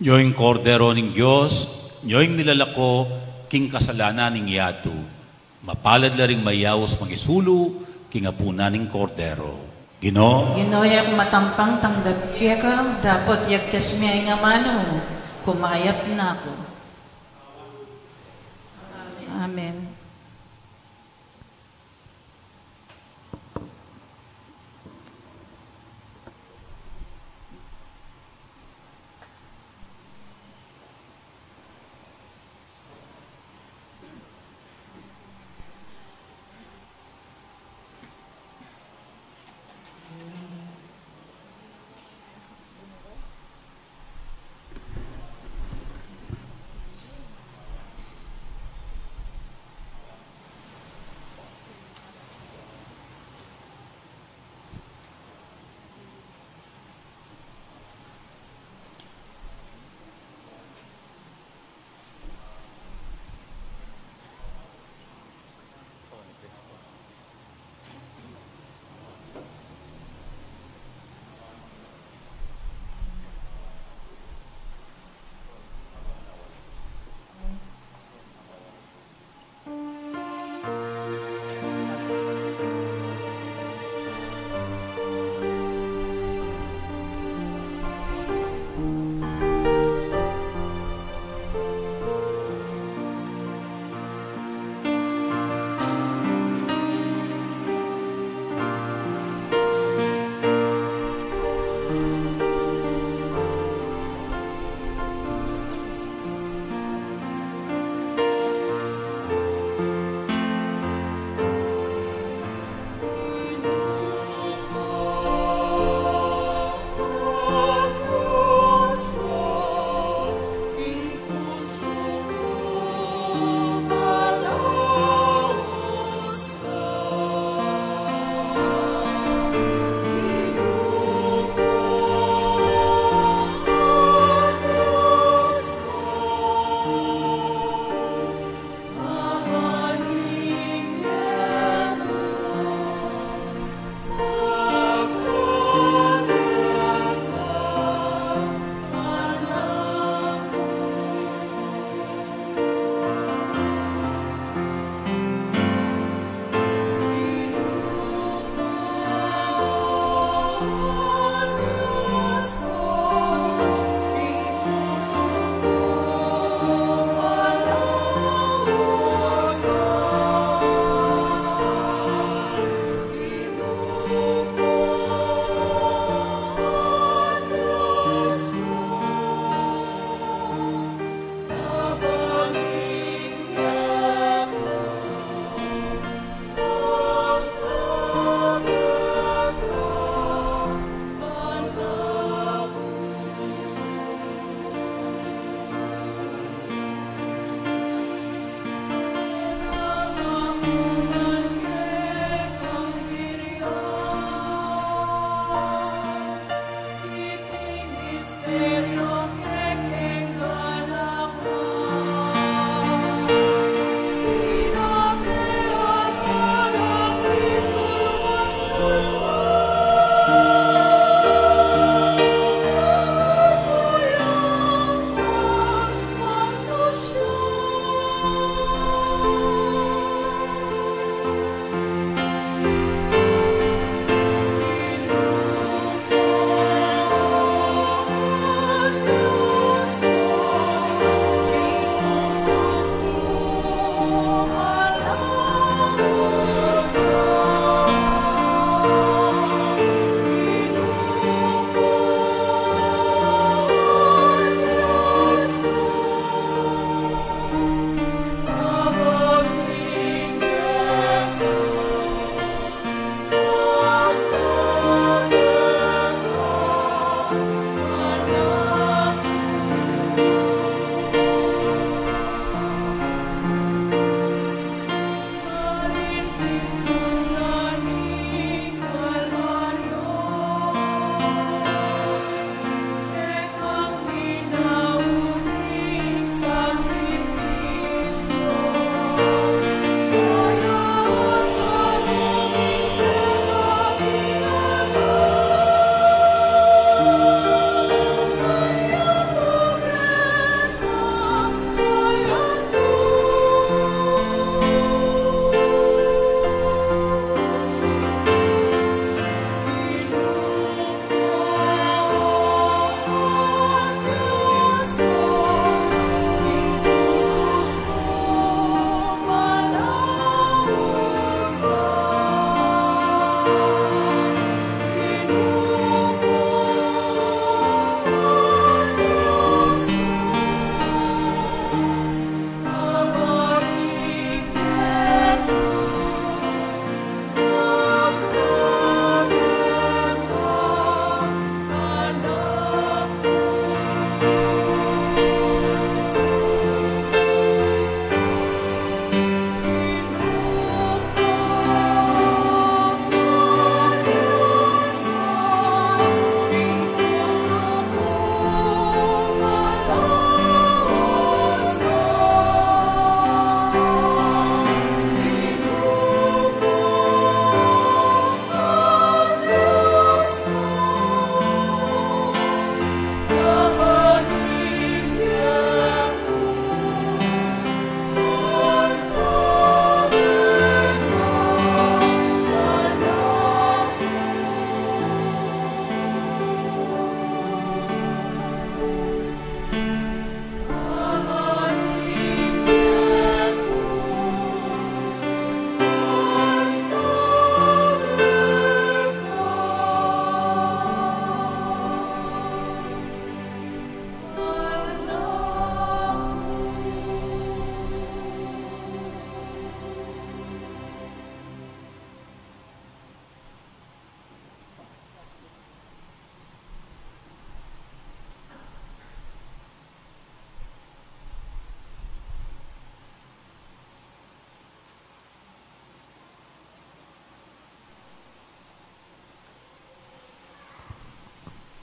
Nyo ing Kordero ning Dios, nyo ing milalako king kasalanan ning yatu. Mapalad la ring mayaus mangisulu king apunan ning Kordero. Ginu. Ginu, e ku matampang tanggap keka, dapot yagkas me ing amanu mu, kumayap na ku. Amen.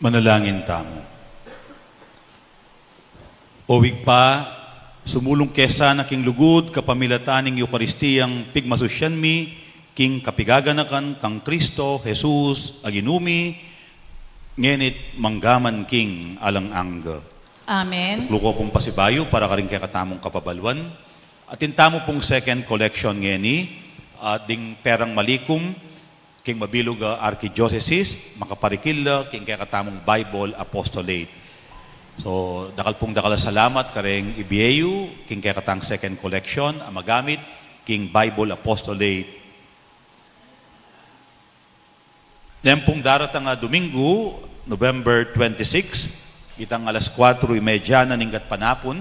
Manalangin tamu. O Ibpa, sumulung ke sana king lugud kapamilatan ning Eukaristiyang pigmasusyan mi king kapigaganakan kang Kristo Jesus a Ginu mi, ngeni't manggaman king alang angga. Amen. Tuklu ku pung pasibayu para karing kekatamung kapabaluan. Atin tamu pung second collection ngeni, at ding perang malikum, king mabilug a arkidiosesis, makaparikil la king kekatamung Bible Apostolate. So, dakal pung dakal a salamat kareng ibie yu king kekatang second collection a magamit king Bible Apostolate. Neng pung daratang a Domingo, November twenty-six, itang alas kuatro y media na ning gatpanapun,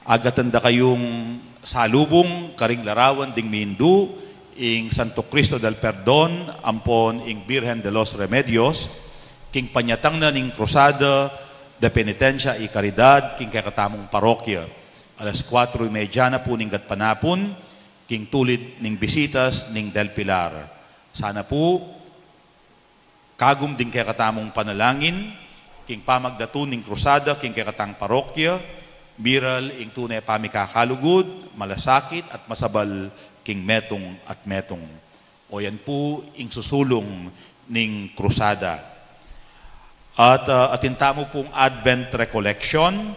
agatan da kayung salubung karing larawan ding mindu, ing Santo Cristo del Perdon ampon ing Birhen de los Remedios, king panyatang na ning Cruzada de Penitencia y Caridad king kekatamung parokya. Alas kuatro y media na pu ning gatpanapun, king tulid ning bisitas ning Del Pilar. Sana pu, kagum ding kekatamung panalangin, king pamagdatun ning Cruzada king kekatang parokya, miral ing tune pamikakalugud, malasakit at masabal king metung at metung. O yan pu ing susulung ning Cruzada. At, ah, atin tamu pung Advent Recollection,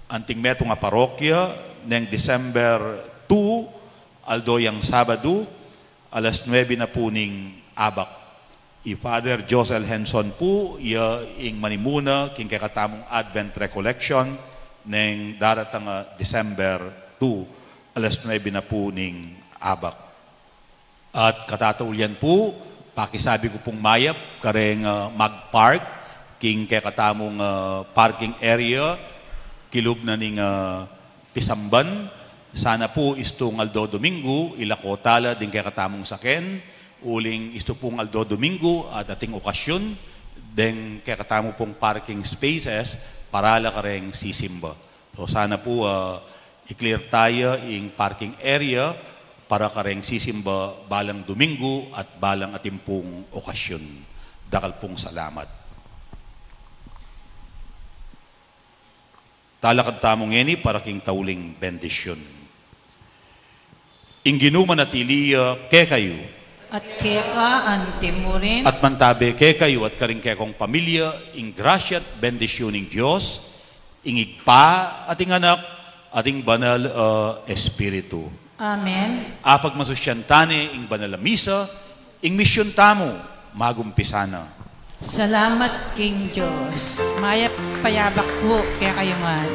anting metung a parokya, neng December two, aldo yang Sabadu, alas nuebe na pu ning abak. I Father Josel Henson pu, iya ing manimuna king kekatamung Advent Recollection, neng daratang a December two, alas nuebe na pu ning abak. At katataul yan pu, pakisabi ku pung mayap kareng, ah, mag-park king kekatamung, ah, parking area, kilub na ning, ah, pisamban. Sana pu istung aldo Domingo, ilako tala ding kekatamung saken, uling istu pung aldo Domingo at ating okasyun, deng kekatamu pung parking spaces para la kareng sisimba. So sana pu, ah, i-clear taya ing parking area para kareng sisimba balang Domingo at balang atin pung okasyun. Dakal pung salamat. Talakad tamu ngeni para king tauling bendisyun. Ing Ginu manatili ya kekayu. At keka anti murin. At mantabe kekayu at karing kekong pamilya, ing grasya at bendisyun ning Dios, ing Ibpa, at ing Anak, at ing Banal a Espiritu. Amen. Apagmasusyan tane ing banal a misa, ing misyun tamu, magumpisa na. Salamat king Dios. Mayap a payabak pu kekayu ngan.